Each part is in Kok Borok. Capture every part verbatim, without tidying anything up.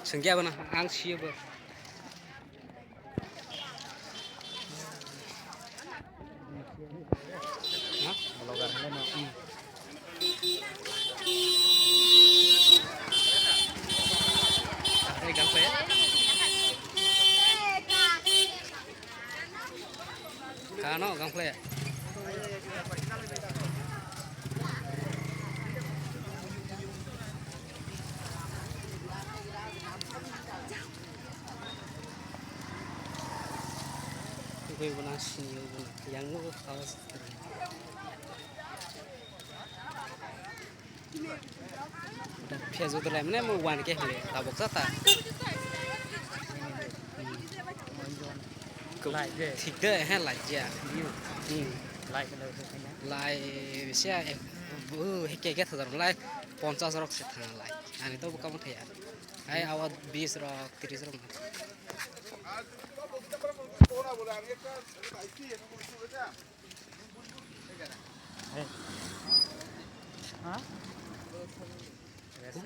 Sengke abono ang siyo bo. Ha? Vlogger hwnlaino. Hmm. Tei gangphe. Kano gangphe. Tei bono sini bono yang nugo kawas. Phiyaju dwlai mane mo wan ke hile tabuk jata. Hmm. Lai de. Thik de he lai ja. Hmm. Lai de lai de. Lai bisi a ek, bu he ke ke thadar lai ponchas rok se thang lai. Ani to bu kam thaya. Ai awa bis rok tris rok.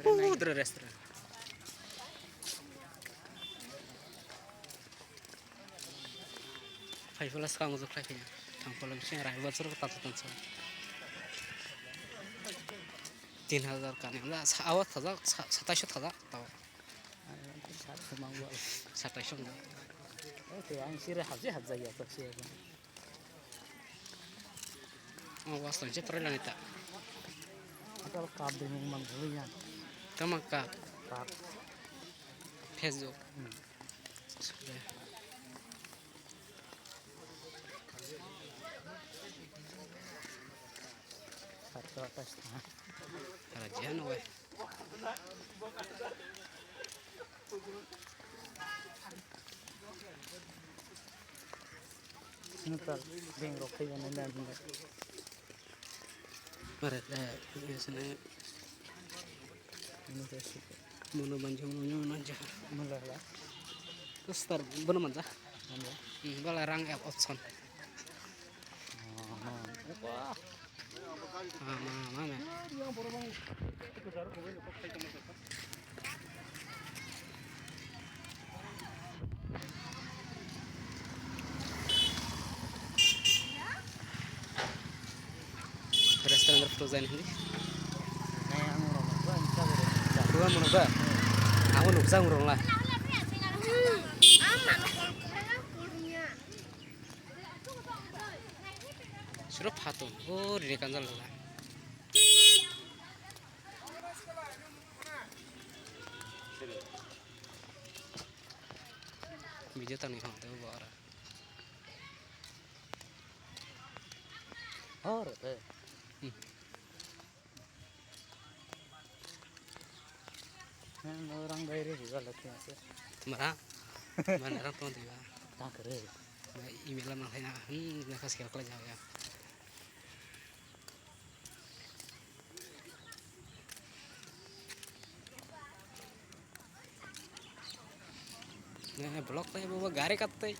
Budra restaurant. Phai phala swkang ujuk khlai phaiya. Thang phala misi rai bwswk tansa tansa. Tin hajar kani. Awa thajak, sa-, sataisho thajak tao. Sataisho. Ang sira habje habjaya to sira. Oh, was to je pura lanita. Atal kap de mung mang bulu ya. Tama kap. Kap. Facebook. Hmm. Satu atas. Rajian weh. Sini tar beng rok khai jana dan hinda. Mare, eh, ini sini. Ini sih. Mono banjo, mono banjo. Mono lah. Terus tar, bono manja. Manja. Hmm, bala rang app option. Oh, oh. Wah. Restaurant photo jain hindi. Rua mano ba? Amo nukjak rong la. Suro phatung, o rire kanjal la. Video tani hon tebo bo ara. Hor, eh. Hmm. Nang no rang bai re hiba lati ase. Mara? Mana rang tong diba? Tang kere. Ma email lang hai na. Hmm, na khas kira kala jaga. Ne block tai bo gari kat tai.